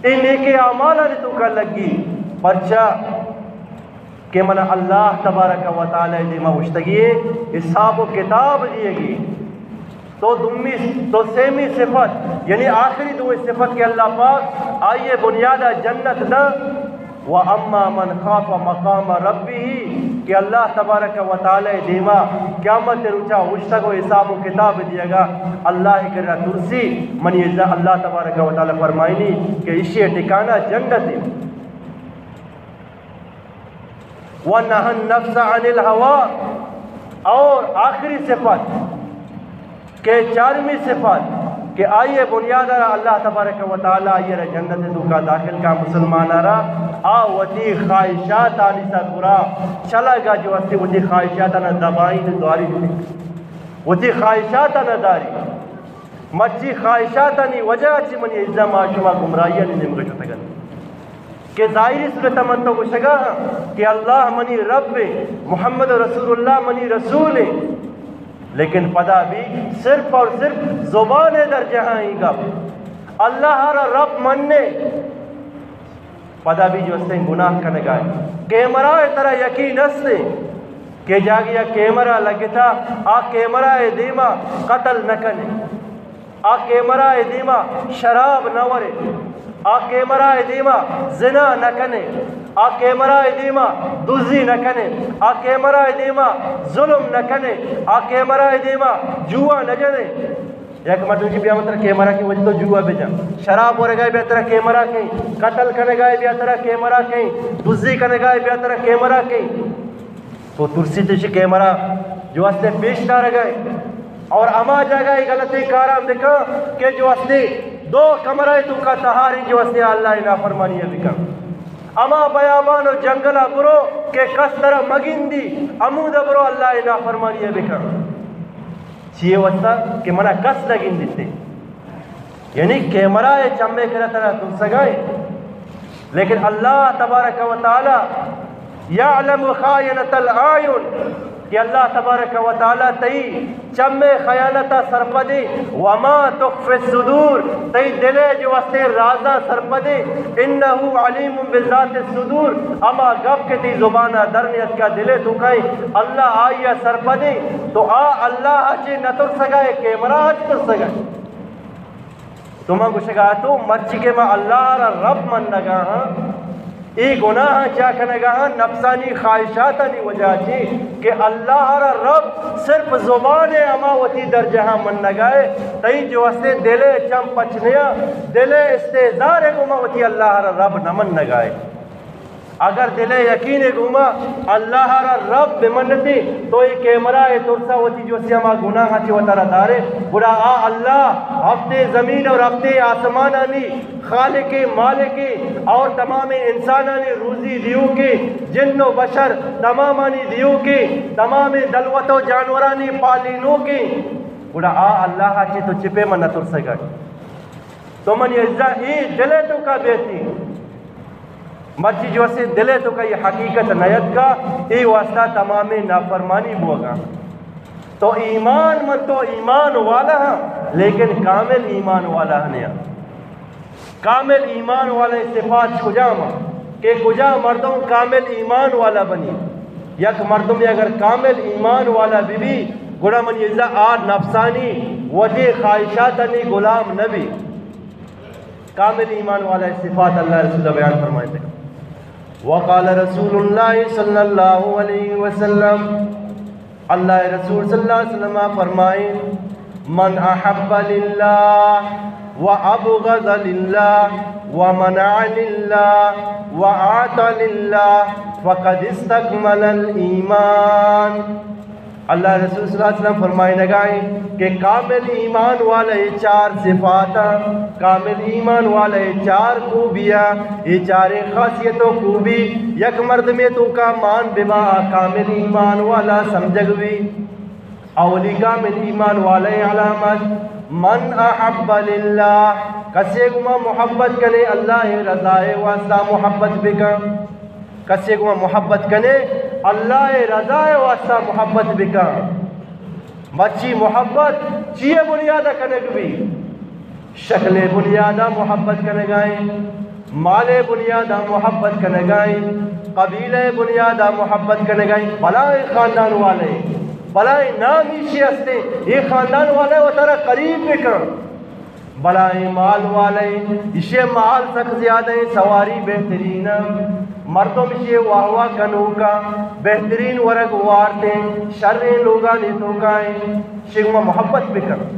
اے نیکیں اعمالانی توکا لگی، پرچا کہ من اللہ تبارک و تعالی ء دیما اوشتگی ء حساب و کتاب دیگی۔ تو دومی، تو سیمی صفت، یعنی آخری دوئیں صفت کہ اللہ پاک آئی ء بنیاد ء جنت داں، و اما من خاف مقام ربه، کہ اللہ تبارک و تعالی ء دیما قیامت ء روچا اوشتگ و حساب و کتاب دیگا اللہ ء کرا ترسی، منی عزیزاں اللہ تبارک و تعالی فرمائنی کہ ایشی ء ٹھکانہ جنت انت۔ ونهى النفس عن الهوى، اور آخری صفت کہ چارمی صفت کہ آئی ء بنیاد ء را اللہ تبارک و تعالی آئی ء را جنت ء توکا داخل کا مسلمان ء را، آ وتی خواہشاتانی سر گرا چلگ ء جو استی وتی خواہشاتانا دبائیں دواری، وتی خواہشاتانا داری۔ مرچی خواہشاتانی وجہ چی منی عزیزاں ما شما گمراہیانی نیمگا شتگ انت کہ ظاہری صورت من تو گوشگا ہاں کہ اللہ منی رب ہے، محمد رسول اللہ منی رسول ہے، لیکن پدا بھی صرف اور صرف زبان درجہ ہاں گپ، اللہ را رب مننے، پدا بھی جو استیں گناہ کنگائے۔ کیمرہ ء ترا یقین است کہ جاگہ ء کیمرہ لگتا، آ کیمرہ ء دیما قتل نہ کنے، آ کیمرہ ء دیما شراب نہ ورے، آ کیمرہ ء دیما زنا نہ کنے، آ کیمرہ ء دیما دزی نہ کنے، آ کیمرہ ء دیما ظلم نہ کنے، آ کیمرہ ء دیما جوا نہ جنے۔ یک مردم کہ بیا من ترا کیمرہ کئیں، وجہ تو جوا بجا۔ شراب ورگائے بیا ترا کیمرہ کئیں، قتل کنگائے بیا ترا کیمرہ کئیں، دزی کنگائے بیا ترا کیمرہ کئیں۔ تو ترسی تشی کیمرہ جو استے پیش دارگائے اور اما جاگہ غلطی کاران بکا کہ جو استے دو کمرہ توکا تہاری جو استے اللہ نافرمانی بکا۔ اما بیابان و جنگلا برو کہ کس ترا مگندی، امودا برو اللہ نافرمانی بکا۔ چیئے واسطہ کہ منا کس نہ گندیت۔ یعنی کیمرہ ء چمے کرا ترا ترسگائیں، لیکن اللہ تبارک و تعالی یعلم خائنۃ الاعین، کہ اللہ تبارک و تعالی تئی چمے خیانت ء سرپدیں، وما تخفی الصدور، تئی دل ء جو استیں رازاں سرپدیں، انہ علیم بذات الصدور، ہما گپ کہ تئی زبان ء در نیتکا دل ء توکائیں، اللہ آئی ء سرپدیں۔ تو آ اللہ ء چے نہ ترسگا ء کیمرہ ء چے ترسگا؟ تو من گوشگا تو مرچی کہ من اللہ را رب منگا ہاں، اے گناہ چا کنگا ہاں؟ نفسانی خواہشاتانی وجہ چی کہ اللہ را رب صرف زبان ہما وتی درجہ منگائے، تئی جو استے دل چم پچ نیا، دل استحضار گما وتی اللہ را رب نہ منگائے۔ اگر دل ءِ یقین ءِ گوما اللہ ءَ را رب بہ منتے، تو اے کیمرہ ءِ ترسا وتی جو سی ہما گناہ ءَ چہ وتارا دارے، گڑا آ اللہ ہفتے زمین اور ہفتے آسمانانی خالق ءُ مالک ءُ اور تمام انسانانی روزی دیوک ءُ جن و بشر تمامانی دیوک ءُ تمام دلوت و جانورانی پالینوک ءُ، گڑا آ اللہ ءَ چہ تو چہ پیما نہ ترسگا؟ تو منی عزیزاں، اے دل ءِ توکا بیتی۔ مرچی جو اسے دل ءِ توکا اے حقیقت نیتکا، اے واسطہ تمامیں نافرمانی بوگا۔ تو ایمان من تو ایمان والا ہاں، لیکن کامل ایمان والا ہاں نیا۔ کامل ایمان والا صفات کجام ہاں؟ کہ کجا مردم کامل ایمان والا بنی؟ یک مردمے اگر کامل ایمان والا بہ بی، گڑا منی عزیزاں آ نفسانی وتی خواہشاتانی غلام نہ بی۔ کامل ایمان والا صفات اللہ رسول بیان فرمائے۔ وقال رسول اللہ صلی اللہ علیہ وسلم، اللہ رسول صلی اللہ علیہ وسلم فرمائے، من احب للہ و ابغض للہ و منع للہ و اعطى للہ فقد استكمل الایمان۔ اللہ رسول صلی اللہ علیہ وسلم فرمائنگائیں کہ کامل ایمان والا اے چار صفات، کامل ایمان والا اے چار خوبیاں، اے چاریں خاصیت و خوبی یک مردمے توکا مان ببا، آ کامل ایمان والا سمجھگ بی۔ اولی کامل ایمان والا علامت، من احب للہ، کسے گما محبت کنے، اللہ رضا واسطہ محبت بکن۔ کسے گما محبت کنے، اللہ رضا واسطہ محبت بکن۔ مرچی محبت چیئے بنیادا کنگ بی؟ شکل بنیادا محبت کنگائیں، مال بنیادا محبت کنگائیں، قبیلہ بنیادا محبت کنگائیں، بلائیں خاندان والے، بلائیں نام ایشی ہستے، اے خاندان والے وتارا قریب بکن۔ بلائیں مال والے، ایشی مال سک زیادہ ہیں، سواری بہترین ہیں، مردم ایشی واہ واہ کنوکا، بہترین ورگ وارتے، شریں لوگانی توکائیں، ایشی گما محبت بکن۔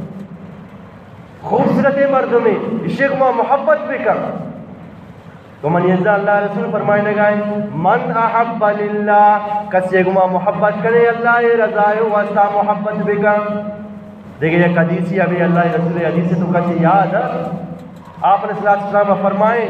خوبصورت مردمے، ایشی گما محبت بکن۔ تو منی عزیزاں، اللہ رسول فرمائنگائیں، من احب للہ، کسے گما محبت کنے، اللہ رضا واسطہ محبت بکن۔ دیگہ یک حدیثی ہمیں اللہ رسول حدیث تو کسی یاد ہے؟ آپ علیہ الصلوۃ والسلام فرمائیں،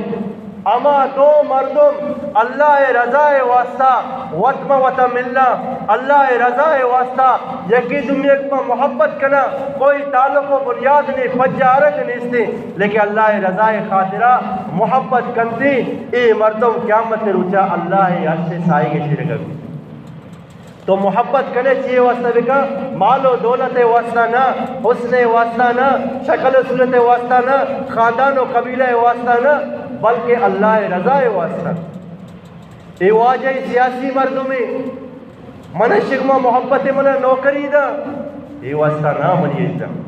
اما دو مردم اللہ رضا واسطہ وت ما وتا ملنا، اللہ رضا واسطہ یکی دومی گما محبت کنا، کوئی تعلق و بنیاد نے، پجارگ نیستے، لیکن اللہ رضا خاطرہ محبت کنتے، اے مردم قیامت روچا اللہ عرش سائے کے شرک۔ تو محبت کنے چیئے واسطہ بکن؟ مال و دولت واسطہ نہ، حسن واسطہ نہ، شکل و صورت واسطہ نہ، خاندان و قبیلہ واسطہ نہ، بلکہ اللہ رضا واسطہ۔ اے واجہ سیاسی مردمے، من شگما محبت، منا نوکری دا، اے واسطہ نہ منی عزیزاں۔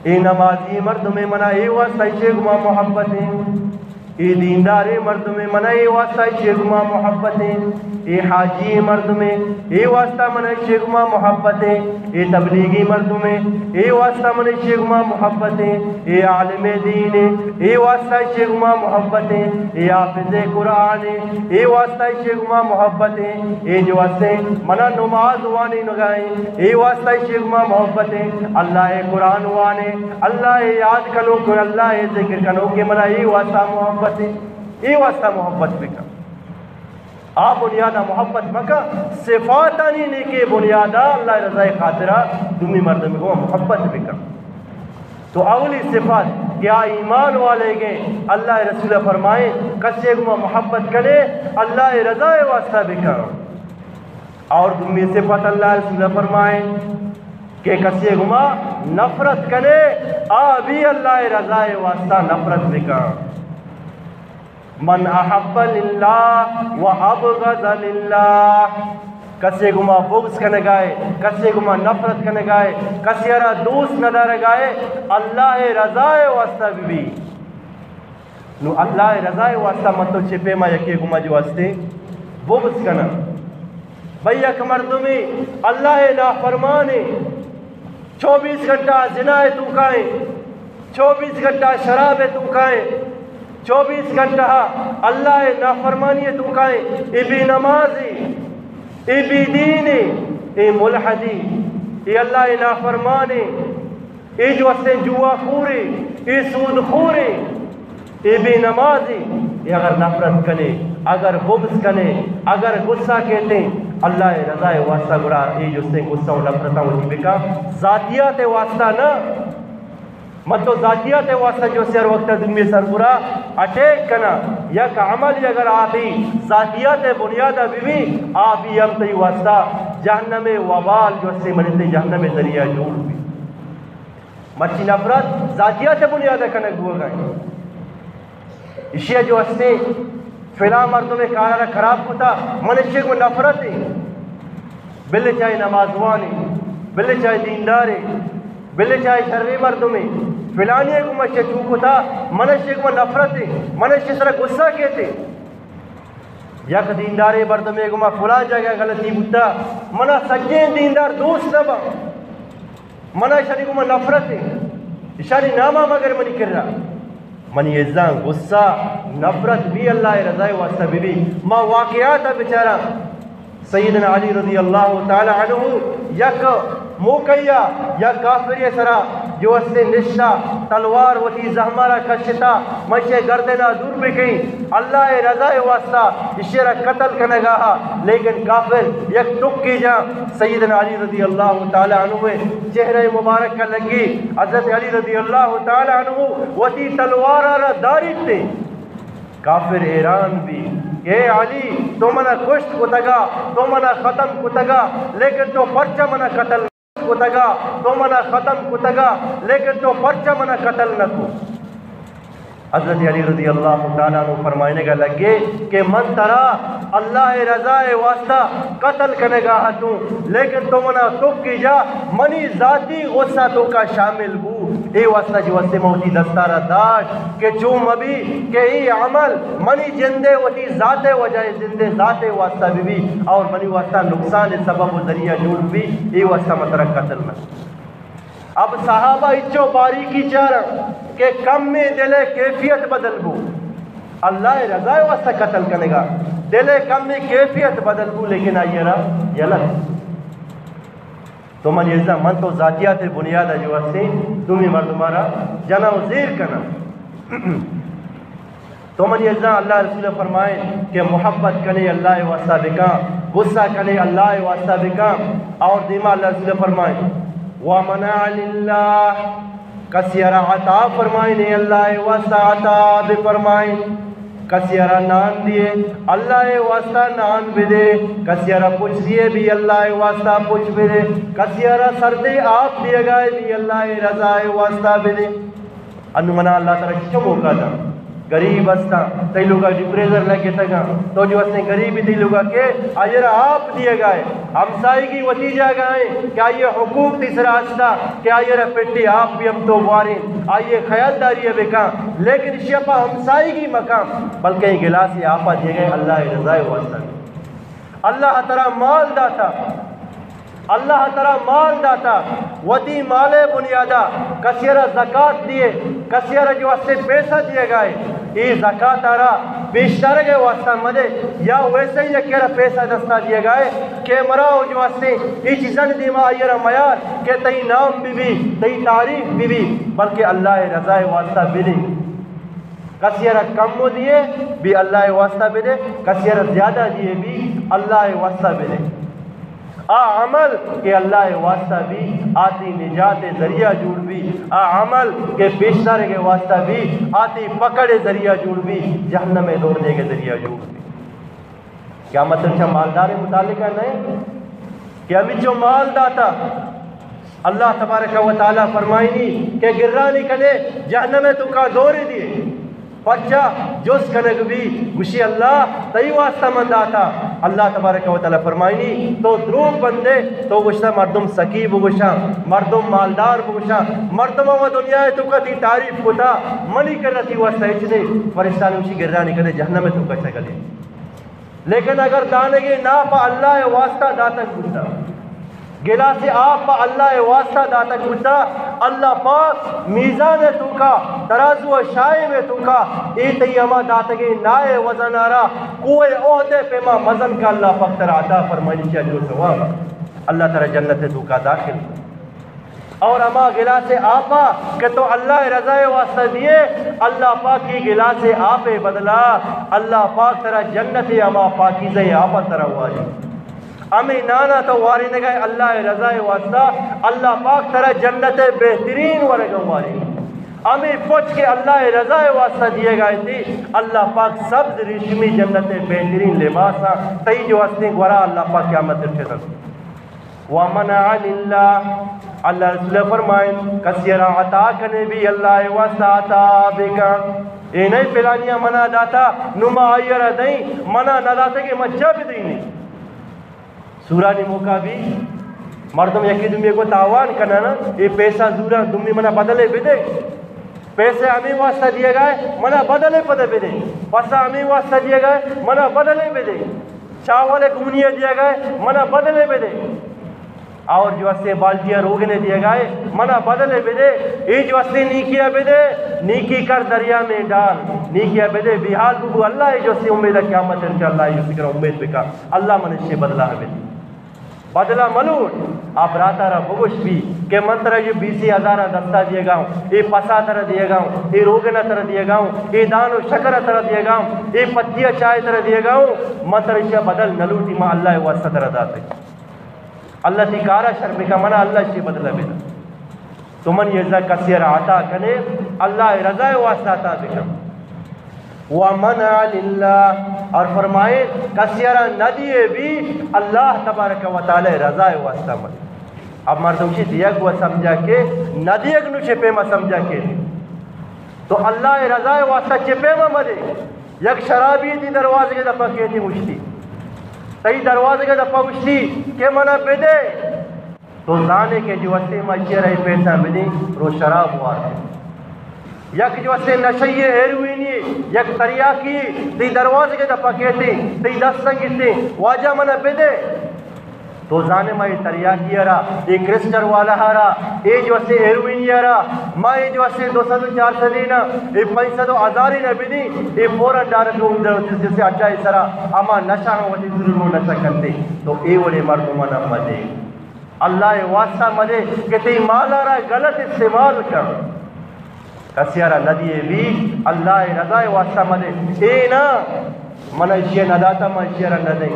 اے نمازی مردمے، منا اے واسطہ شگما محبت ہے۔ اے دینداریں مردمے، منا اے واسطہ ایشی گما محبت ایں۔ اے حاجی مردمے، اے واسطہ منا ایشی گما محبت ایں۔ اے تبلیغی مردمے، اے واسطہ منا ایشی گما محبت ایں۔ اے عالم دین ایں، اے واسطہ ایشی گما محبت ایں۔ اے حافظ قرآن ایں، اے واسطہ ایشی گما محبت ایں۔ اے جو ہستیں منا نماز وانینگا ایں، اے واسطہ ایشی گما محبت ایں۔ اللہ قرآن وانے، اللہ یاد کنوک، اللہ ذکر کنوک، منا اے واسطہ محبت ایں۔ اے واسطہ محبت بکن۔ آ بنیادا محبت مکن، صفاتانی نیکے بنیادا اللہ رضا خاطرا دومی مردم گو محبت بکن۔ تو اولی صفت کہ آ ایمان والے گے، اللہ رسول فرمائے، کسے گما محبت کنے، اللہ رضا واسطہ بکن۔ اور دومی صفت اللہ رسول فرمائے کہ کسے گما نفرت کنے، آ بھی اللہ رضا واسطہ نفرت بکن۔ من احب للہ و ابغض للہ، کسے گما بغض کنگائے، کسے گما نفرت کنگائے، کسے را دوست ندارگائے، اللہ رضا واسطہ بی۔ نو اللہ رضا واسطہ من تو چہ پیما یکے گما جو ہستے بغض کناں۔ بھئی یک مردمے اللہ نافرمانے، چوبیس گھنٹہ زنا توکائیں، چوبیس گھنٹہ شراب توکائیں، چوبیس گھنٹہ اللہ ءِ نافرمانی ءِ توکا ایں، اے بے نمازے، اے بے دینے، اے ملحدے، اے اللہ ءِ نافرمانے، اے جو استیں جوا خورے، اے سود خورے، اے بے نمازے، اے اگر نفرت کنے، اگر بغض کنے، اگر غصہ کیتے، اللہ ءِ رضا ءِ واسطہ گڑا اے جو استیں غصہ و نفرتاں وتی بکا، ذاتیات ءِ واسطہ نہ۔ من تو ذاتیات ءِ واسطہ جو استیں ہر وقت دومی سر گڑا اٹیک کنا، یک عمل اگر آتی ذاتیات ءِ بنیاد ءَ بہ بی، آ بی ہم تئی واسطہ جہنم ءِ وبال جو استیں منی تئی جہنم ءِ ذریعہ جوڑ بی۔ مرچی نفرت ذاتیات ءِ بنیاد ءَ کنگ بوگا ایں۔ ایشی ءَ جو استیں فلاں مردمے کارا را خراب کتا، من اشی گوں نفرت ایں۔ بلے چاہے نمازوانے، بلے چاہے دیندارے، بلے چاہے شریں مردمے، فلانی گوں من اشی چو کتا، من اشی گوں نفرت ایں، من اشی سرا غصہ کیتے۔ یک دیندارے مردمے گوں ما فلاں جاگہ غلطی بوتا، منا سجیں دیندار دوست نہ باں، منا اشانی گوں ما نفرت ایں، اشانی ناما مگر منی کرا۔ منی عزیزاں، غصہ، نفرت بی اللہ ءِ رضا ءِ واسطہ بہ بی۔ ما واقعات ءَ بچاراں۔ سیدنا علی رضی اللہ تعالی عنہ یک موقعے ءَ یک کافرے سرا جو استیں نشتا، تلوار وتی زہمارا کشتا، من اشی گردنا دور بکیں، اللہ ءِ رضا ءِ واسطہ اشی را قتل کنگا ہا، لیکن کافر یک ٹکے جاں سیدنا علی رضی اللہ تعالی عنہ ءِ چہرہ مبارک ءَ لگی۔ حضرت علی رضی اللہ تعالی عنہ وتی تلوارا را داریتے۔ کافر حیران بی کہ اے علی، تو منا کشت کتگا، تو منا ختم کتگا، لیکن تو پرچا منا قتل کتگا، تو منا ختم کتگا، لیکن تو پرچا منا قتل نہ کو؟ حضرت علی رضی اللہ تعالی عنہ فرمائنگا لگے کہ من ترا اللہ ءِ رضا ءِ واسطہ قتل کنگا اتوں، لیکن تو منا ٹکے جا، منی ذاتی غصہ توکا شامل بو، اے واسطہ جو استیں من وتی دستارا داشت کہ چو مبی کہ اے عمل منی جندے وتی ذات ءِ وجہ ءَ، جندے ذات ءِ واسطہ بہ بی اور منی واسطہ نقصان ءِ سبب و ذریعہ جوڑ بی، اے واسطہ من ترا قتل نہ۔ اب صحابہ اچو باریکی چارا کہ کمیں دل ءِ کیفیت بدل بو، اللہ ءِ رضا ءِ واسطہ قتل کنگا، دل ءِ کمیں کیفیت بدل بو، لیکن آئی را یلہ۔ تو منی عزیزاں، من تو ذاتیات ءِ بنیاد ءَ جو استیں دومی مردماں را جناں و زیر کناں۔ تو منی عزیزاں، اللہ ءِ رسول فرمائیں کہ محبت کنے اللہ ءِ واسطہ بکاں، غصہ کنے اللہ ءِ واسطہ بکاں، اور دیما اللہ ءِ رسول فرمائیں، ومنع للہ، کسی را عطا فرمائیں، اللہ ءِ واسطہ عطا بفرمائیں۔ کسی را نان دیے، اللہ ءِ واسطہ نان بدے۔ کسی را پچ دیے بھی، اللہ ءِ واسطہ پچ بدے۔ کسی را سردیں آپ دیگائے بھی، اللہ ءِ رضا ءِ واسطہ بدے۔ انو منا اللہ تعالی چچو موقع دا، غریب ہستاں، تئی لوگا ڈیپ فریزر لگتگاں، تو جو ہستیں غریبی تئی لوگا کہ آئی را آپ دیگائے۔ ہمسائیگی وتی جاگہ ایں کہ آئی حقوق تئی سرا ہستا کہ آئی را پٹی آپ بھی ہم تو بواریں، آئی خیالداری بکاں، لیکن اشی پہ ہمسائیگی مکاں، بلکہ اے گلاس آپا دیگائے اللہ ءِ رضا ءِ واسطہ۔ اللہ ترا مال داتا، اللہ ترا مال داتا، وتی مال ءِ بنیادا کسی را زکات دیے، کسی را جو ہستے پیسہ دیگائے، اے زکات ءَ را پیش دارگ ءِ واسطہ مدے، یا ویسے یکے را پیسہ دستا دیگائے کہ مرا او جو ہستے اے چیزانی دیما آئی را میار کہ تئی نام بہ بی، تئی تعریف بہ بی، بلکہ اللہ ءِ رضا ءِ واسطہ بدے۔ کسی را کم دیے بھی اللہ ءِ واسطہ بدے، کسی را زیادہ دیے بھی اللہ ءِ واسطہ بدے۔ آ عمل کہ اللہ ءِ واسطہ بی، آ تئی نجات ءِ ذریعہ جوڑ بی۔ آ عمل کہ پیش دارگ ءِ واسطہ بی، آ تئی پکڑ ءِ ذریعہ جوڑ بی، جہنم ءَ دور دیگ ءِ ذریعہ جوڑ بی۔ قیامت چہ مالدار ءِ متعلق نہ ایں؟ کہ ہمینچو مال داتا۔ اللہ تبارک و تعالی فرمائنی کہ گرانی کنے جہنم ءِ توکا دور دیے۔ پرچا؟ جست کنگ بی، گوشی، اللہ، تئی واسطہ من داتا۔ اللہ تبارک و تعالی فرمائنی، تو دروگ بندے، تو گوشتا مردم سکی بگوشاں، مردم مالدار بگوشاں، مردم و دنیا ءِ توکا تئی تعریف کتا، منی کرا تئی واسطہ ہچ نے۔ فرشتہ نوشی گرانی کنے جہنم ءِ توکا چگلے۔ لیکن اگر دانگے ناپ اللہ ءِ واسطہ داتگ بوتا، گلاسے آپ پہ اللہ ءِ واسطہ داتگ بوتا، اللہ پاک میزان ءِ توکا، ترازو ءِ شاہیم ءِ توکا، اے تئی ہما داتگیں نائے وزن ءَ را کوہ احد ءِ پیما مزن کا، اللہ پاک ترا عطا فرمائنی چا جو ثواب۔ اللہ ترا جنت ءِ توکا داخل۔ اور ہما گلاس آپا کہ تو اللہ ءِ رضا ءِ واسطہ دیے، اللہ پاک اے گلاس آپ ءِ بدلا اللہ پاک ترا جنت ءِ ہما پاکیزہ آپا ترا واری۔ ہمے نانا تو وارینگا ئے اللہ ءِ رضا ءِ واسطہ، اللہ پاک ترا جنت ءِ بہترین ورگا واری۔ ہمے پچ کہ اللہ ءِ رضا ءِ واسطہ دیگا ئے، اللہ پاک سبز ریشمی جنت ءِ بہترین لباسا تئی جو ہستیں گورا اللہ پاک قیامت ءَ چہ دنت۔ ومنع للہ، اللہ رسول فرمائن، کسی را عطا کنے بھی اللہ ءِ واسطہ عطا بکن۔ اے نئے پلانیا منا داتا، نو ما آئی را دئیں، منا نہ داتے کہ ما چا بدئیں۔ سورانی موقع بھی مردم یکی دومی کو تاوان کنن، اے پیسہ زورا دومی منا بدلے بدے۔ پیسہ ہمے واسطہ دیگا ئے، منا بدلے پدا بدے۔ پسا ہمے واسطہ دیگا ئے، منا بدلے بدے۔ چاول گونی دیگا ئے، منا بدلے بدے۔ اور جو ہستے بالٹیا روگنے دیگا ئے، منا بدلے بدے۔ اے جو ہستے نیکیا بدے، نیکی کر دریا میں ڈال، نیکیا بدے، بے حال ببو۔ اللہ اے جو ہستے امید قیامت انشاءاللہ، اے فکر امید بکا، اللہ من اشی بدلہ بدے۔ بدلہ ملوٹ، آ براتا را بگوش بھی کہ من ترا یہ بیسی ہزار دستا دیگا ہوں، اے پسا ترا دیگا ہوں، اے روگنا ترا دیگا ہوں، اے دان و شکر ترا دیگا ہوں، اے پتیا چائے ترا دیگا ہوں، من ترا اشیا بدل نہ لوٹی، ما اللہ ءِ واسطہ ترا داتے۔ اللہ تئی کارا شر بکا، منا اللہ اشی بدلہ بدا۔ تو منی عزیزاں، کسی را عطا کنے، اللہ ءِ رضا ءِ واسطہ عطا بکن۔ ومنع للہ، اور فرمائے، کسی را نہ دیے بھی اللہ تبارک و تعالی ءِ رضا ءِ واسطہ مدے۔ اب مردم چی دیگ و سمجھا کہ نہ دیگ، نو چہ پیما سمجھا کہ تو اللہ ءِ رضا ءِ واسطہ چہ پیما مدے۔ یک شرابی تئی دروازگ ءِ دپا کیتی، مشتی تئی دروازگ ءِ دپا مشتی کہ منا بدے۔ تو زانے کہ جو استے ما چیر ءَ پیسہ بدیں، رو شراب وارت۔ یک جو استے نشئی ہیروئینی، یک تریاکی تئی دروازگ ءِ دپا کیتے، تئی دست سنگتے، واجہ منا بدے۔ تو زانے ما اے تریاکی ءَ را، اے کرسٹل والا ءَ را، اے جو استے ہیروئینی ءَ را، ما اے جو استے دو سد و چار سد نا، اے پنچ سد و ہزار نا بدیں، اے فوراً ڈائریکٹ جسے اڈا ءِ سرا ہما نشہ ہم وتی ضرور نشہ کنتے۔ تو اے وڑے مردمانا مدے۔ اللہ ءِ واسطہ مدے کہ تئی مالا را غلط استعمال کن۔ کسی را ندیے بھی، اللہ ءِ رضا ءِ واسطہ مدے۔ اے نا، من ایشی نداتا، ما ایشی را ندیں۔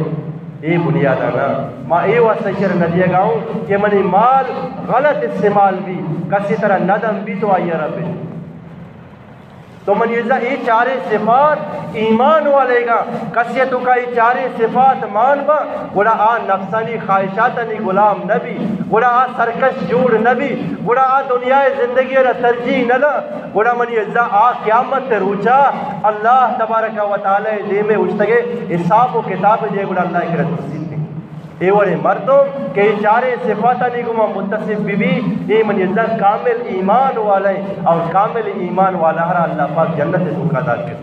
اے بنیادا نا، ما اے واسطہ ایشی را ندیگا ہوں کہ منی مال غلط استعمال بھی، کسی طرح ندم بھی تو آئی را بھی۔ تو منی عزیزاں، اے چاریں صفات ایمان والے گا، کسے توکا اے چاریں صفات مان با، گڑا آ نفسانی خواہشاتانی غلام نہ بی، گڑا آ سرکش جوڑ نہ بی، گڑا آ دنیا ءِ زندگی را ترجیح نہ دا، گڑا منی عزیزاں، آ قیامت ءِ روچا اللہ تبارک و تعالی ءِ دیم ءَ اوشتگے حساب و کتاب دے، گڑا اللہ ءِ کرا ترسیت۔ اے وڑیں مردم کہ اے چاریں صفاتانی گوما متصف بہ بی، اے منی عزیزاں کامل ایمان والے، اور کامل ایمان والا را اللہ پاک جنت ءِ توکا داخل۔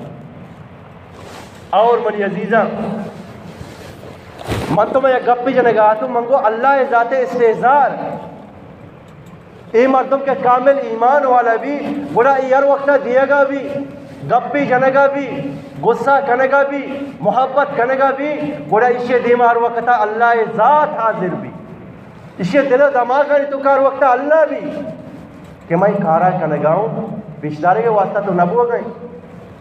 اور منی عزیزاں، من تو میں یک گپی جنگا تو من گو اللہ ءِ ذات ءِ استحضار۔ اے مردم کہ کامل ایمان والا بی، گڑا اے ہر وقتا دیگا بی، گپی جنگا بی، غصہ کنگا بی، محبت کنگا بی، گڑا ایشی دیما ہر وقتا اللہ ءِ ذات حاضر بی۔ ایشی دل و دماغانی توکا ہر وقتا اللہ بی کہ ما اے کارا کنگا ہوں، پیش دارگ ءِ واسطہ تو نہ بوگا ایں۔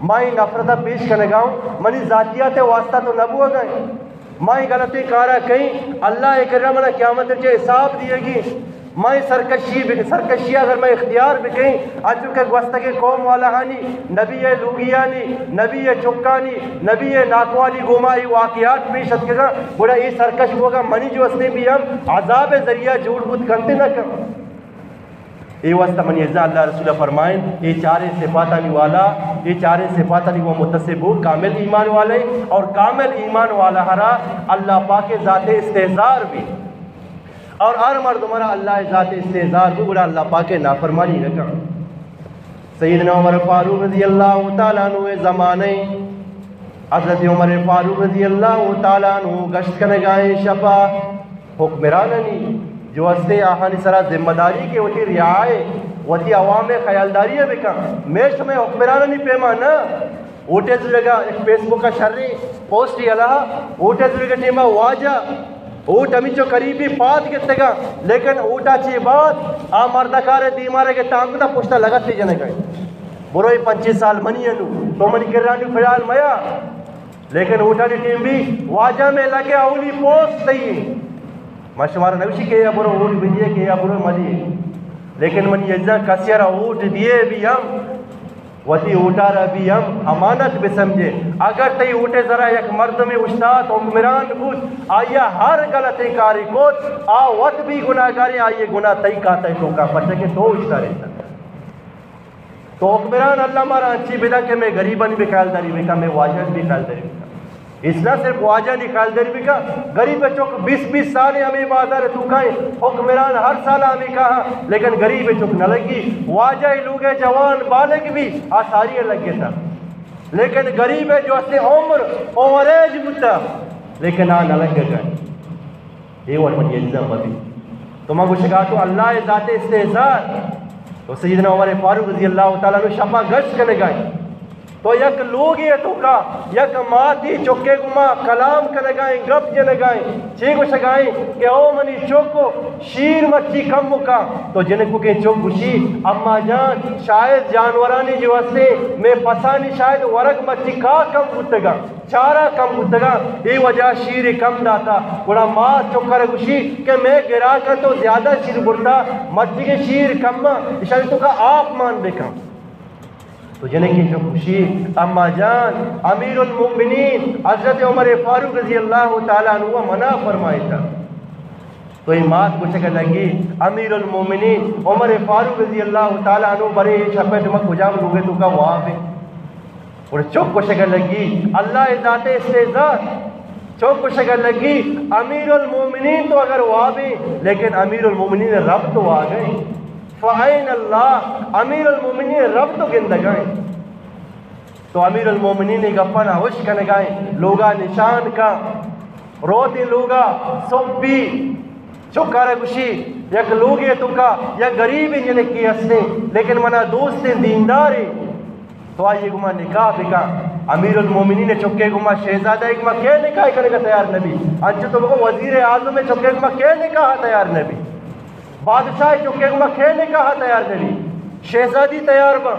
ما اے نفرتا پیش کنگا ہوں، منی ذاتیات ءِ واسطہ تو نہ بوگا ایں۔ ما اے غلطیں کارا کئیں، اللہ ءِ کرا منا قیامت ءَ چہ حساب دیگی۔ ما اے سرکشی بک-، سرکشی اگر ما اختیار بکئیں، انچو کہ گوستگیں قوم والاہانی، نبی ءِ لوگیانی، نبی ءِ چکانی، نبی ءِ ناکوانی گوما اے واقعات پیش اتکگاں، گڑا اے سرکش بوگا منی جو ہستیں بھی ہم عذاب ءِ ذریعہ جوڑ بوت کنت نہ کنت۔ اے واسطہ منی عزیزاں، اللہ ءِ رسول فرمائن، اے چاریں صفاتانی والا، اے چاریں صفاتانی وہ متصف ہو، کامل ایمان والے، اور کامل ایمان والا ہرا اللہ پاک ءِ ذات ءِ استحضار بی، اور ہر مردم ہرا اللہ ءِ ذات ءِ استحضار بی، گڑا اللہ پاک ءِ نافرمانی نہ کن۔ سیدنا عمر فاروق رضی اللہ تعالیٰ عنہ ءِ زمانہ ءَ حضرت عمر فاروق رضی اللہ تعالیٰ عنہ گشت کنگائیں شپا حکمرانانی جو ہستے آہانی سرا ذمہ داری کہ وتی رعایا، وتی عوام خیالداری بکن۔ مئے شمئے حکمرانانی پیما نہ۔ ووٹے زورگا یک فیس بک ء شریں پوسٹے ہلاہا، ووٹے زورگا ٹیما واجہ ووٹ ہمینچو قریبی پاد گتگا، لیکن ووٹا چی بعد آ مردکار دیمارے کہ تام کتا پشتا لگتے جنگا۔ بروئے پنچی سال منی انو، تو منی کرانی فلحال میا۔ لیکن ووٹانی ٹیم بھی واجہ مئے لگے اولی پوسٹ تئی۔ ما شمارا نوشی کہ یا برو ووٹ بدیے کہ یا برو مدیے۔ لیکن منی عزیزاں، کسی را ووٹ دیے بھی ہم، وتی ووٹارا بھی ہم امانت بسمجھے۔ اگر تئی ووٹے ذرا یک مردمے اشتات حکمران بوت، آیا ہر غلطیں کاری کوت، آ وت بھی گناہگارے، آئیے گناہ تئی کاتہ توکا پچے کہ تو اشتارے۔ تو حکمران اللہ مارا انچی بدن کہ مئے غریبانی بھی خیالداری بکن، مئے واجہانی بھی خیالداری بکن۔ اس نہ صرف واجہانی خیالداری بکن، غریب چک بیس بیس سال ہمیں بازار توکائیں، حکمران ہر سال ہمیں کہا، لیکن غریب چک نہ لگی۔ واجہ لوگے جوان بالغ بھی آ ساری لگے تھا، لیکن غریب جو اسے عمر اووریج بوتا، لیکن آ نہ لگے گئے۔ اے وڑ منی عزیزاں مبی۔ تو ما گوشگا تو اللہ ذات استحضار، تو سیدنا عمر فاروق رضی اللہ تعالی عنہ شپا گشت کنگائیں۔ تو یک لوگے توکا یک ماتی چکے گما کلام کنگائیں، گپ جنگائیں، چی گوشگائیں کہ او منی چکو، شیر مرچی کم مکا۔ تو جنکو کے چک گوشی، اما جان، شاید جانورانی جو ہستے، میں پسانی شاید ورگ مرچی کا کم بوتگا۔ چارا کم بوتگا، اے وجہ شیر کم داتا۔ گڑا مات چکر گوشی کہ میں گراکاں تو زیادہ شیر برتا، مرچی کہ شیر کم، اشانی توکا آپ مان بکن۔ تو جنکے چک گوشی، اما جان، امیر المؤمنین حضرت عمر فاروق رضی اللہ تعالی عنہ منع فرمائیتا۔ تو اے مات گوشگ لگی، امیر المومنین عمر فاروق رضی اللہ تعالی عنہ، برے اے شپ ء شما کجام لوگ ء توکا واب ء؟ اور چک گوشگ لگی، اللہ ء ذات استحضار۔ چک گوشگ لگی، امیر المومنین تو اگر واب ء، لیکن امیر المومنین رب تو آگئے۔ فعین اللہ، امیر المومنین رب تو گندگائیں۔ تو امیر المومنین ء گپاں ہوش کنگائیں، لوگا نشان کا، روت لوگا سبی، چکارا گوشی، یک لوگے توکا یک غریب جنکے ہستیں، لیکن منا دوستیں، دینداریں، تو آئی گما نکاح بکا۔ امیر المومنین چکے گما، شہزادہ گما کے نکاح کنگا تیار نبی؟ انچو تو بگو وزیر اعظم چکے گما کے نکاح تیار نبی؟ بادشاہ چکے گما کے نکاح تیار نبی؟ شہزادی تیار با۔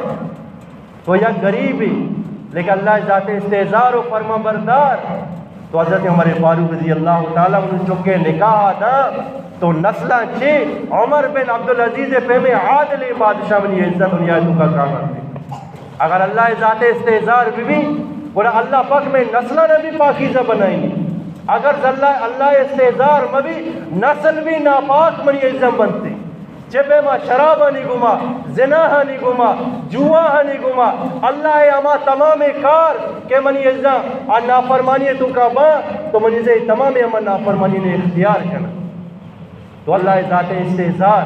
تو یک غریبے، لیکن اللہ ذات استحضار و فرمان بردار۔ تو حضرت عمر فاروق رضی اللہ تعالی عنہ چکے نکاح دا، تو نسلاں چے عمر بن عبدالعزیز پیمیں عادلیں بادشاہ منی عزت دنیا توکا قائم۔ اگر اللہ ذات استحضار ببی، گڑا اللہ پاک میں نسلاں بھی پاکیزہ بنائینی۔ اگر اللہ، اللہ استحضار مبی، نسل بھی ناپاک منی عزت بنتے۔ چہ پیما شرابانی گوما، زناہانی گوما، جواہانی گوما، اللہ ء ہما تمامیں کار کہ منی عزیزاں آ نافرمانی ء توکا باں، تو منی عزیزاں اے تمامیں ہما نافرمانی نے اختیار کناں۔ تو اللہ ء ذات استحضار،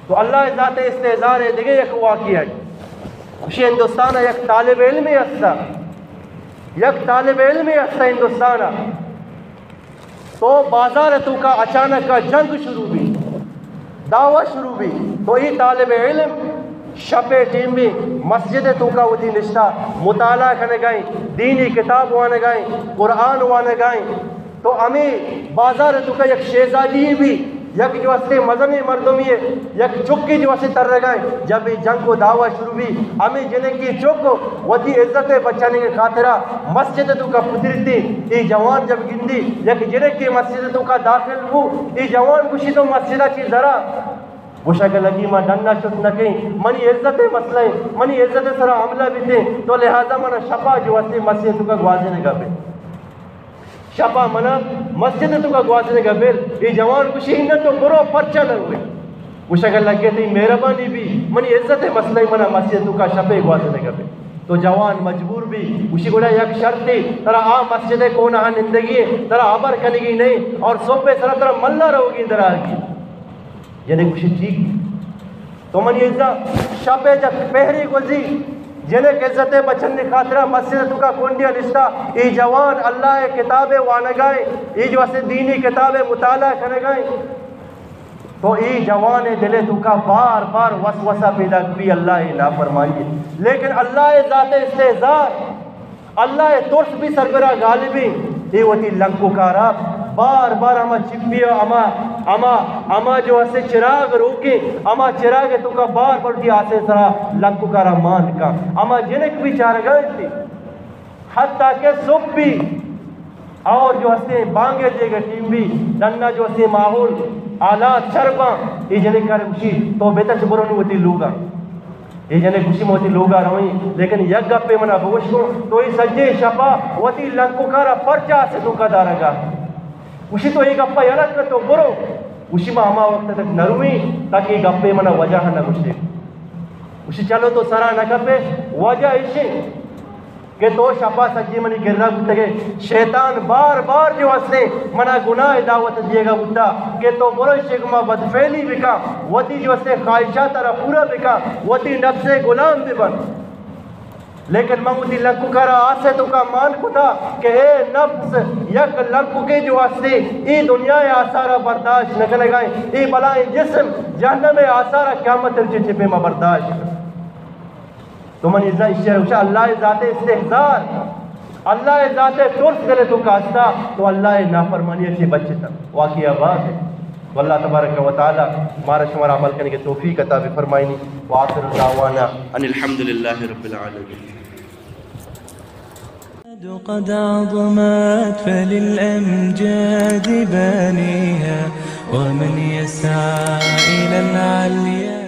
تو اللہ ء ذات استحضار ء دگہ یک واقعہ، خوشی ہندوستان ء یک طالب علمے ہستا، یک طالب علمے ہستا ہندوستان ء، تو بازار ء توکا اچانک ء جنگ شروع بی، دعوی شروع بی، تو اے طالب علم شپ ء ٹیم بی مسجد ء توکا وتی نشتہ مطالعہ کنگائیں، دینی کتاب وانگائیں، قرآن وانگائیں۔ تو ہمے بازار ء توکا یک شہزادی بی، یک جو استے مزنیں مردمی، یک چکے جو استے ترگائیں، جب اے جنگ و دعوی شروع بی، ہمے جنکے چک وتی عزت ء بچانے کے خاطرا مسجد ء توکا پترتی۔ اے جوان جب گندی یک جنکے مسجد ء توکا داخل بو، اے جوان گوشی تو مسجد ء چی ذرا؟ گوشگ لگی ما ڈنا شت نہ کئیں، منی عزت ء مسئلہ ایں، منی عزت ء سرا حملہ بیتیں، تو لہذا منا شپا جو استے مسجد ء توکا گوازینگا بے۔ شپا منا مسجد ء توکا گوازینگا بل۔ اے جوان گوشی، اناں تو برو، پرچا نہ روئے؟ گوشگ لگے، تئی مہربانی بی، منی عزت ء مسئلہ، منا مسجد ء توکا شپے گوازینگا بل۔ تو جوان مجبور بی، گوشی، گڑا یک شرطے، ترا آ مسجد ء کونا نندگی ایں، ترا ہبر کنگی نہیں، اور صبح سرا ترا ملا روگی درآگی۔ یعنی گوشی، ٹھیک۔ تو منی عزیزاں، شپ ء جت پہرے گوزی، جنک عزت ءِ بچنی خاطرا مسجد توکا کنڈیا نشتا، اے جوان اللہ ءِ کتاب ءِ وانگائیں، اے جو اسے دینی کتاب ءِ مطالعہ کنگائیں۔ تو اے جوان ءِ دل ءِ توکا بار بار وسوسہ پیدا بی اللہ ءِ نافرمانی۔ لیکن اللہ ءِ ذات ءِ استحضار، اللہ ءِ ترس بی سربرا غالبیں۔ اے وتی لنککارا بار بار ہما چپی ءَ ہما، ہما، ہما جو اسے چراغ روکیں، ہما چراغ ءِ توکا بار بار وتی آسے سرا لنککارا مان کن۔ ہما جنک بی چارگا انت۔ حتیٰ کہ صبح بی اور جو ہستیں بانگے دیگا ٹیم بی، ڈنا جو ہستیں ماحول، حالات شر باں، اے جنک کارے گوشی، تو بے تچ برو نوں وتی لوگا۔ اے جنک گوشی، من وتی لوگا رویں، لیکن یک گپے منا بگوش کن، تو اے سجیں شپا وتی لنککارا پرچا آسے توکا دارگا؟ گوشی، تو اے گپا یلہ کن، تو برو۔ گوشی، ما ہما وقت تک نرویں تاکہ اے گپے منا وجہ نہ گوشے۔ گوشی، چلو تو سرا نہ کپے، وجہ ایشیں کہ تو شپا سجی منی کرا بوتگے۔ شیطان بار بار جو ہستیں منا گناہ دعوت دیگا بوتا کہ تو برو ایشی گما بدفعلی بکا، وتی جو ہستیں خواہشات را پورا بکا، وتی نفس غلام ببن۔ لیکن من وتی لنککارا آسے توکا مان کتا کہ اے نفس، یک لنککے جو ہستیں اے دنیا ءِ آسارا برداشت نہ کنگائیں، اے بلائیں جسم جہنم ءِ آسارا قیامت ءِ چپے ما برداشت۔ تو من عزت اشی ءَ گوشاں، اللہ ءِ ذات ءِ استحضار، اللہ ءِ ذات ءِ ترس دل ءِ توکا استا، تو اللہ ءِ نافرمانی ءَ چہ بچتا۔ واقعہ باز ہے۔ تو اللہ تبارک و تعالی مارا شمارا عمل کنگ ءِ توفیق عطا بفرمائینی۔ وآخر دعوانا ان الحمد للہ رب العالمین۔ قد عظمت فللأمجاد بانيها، ومن يسعى إلى العليا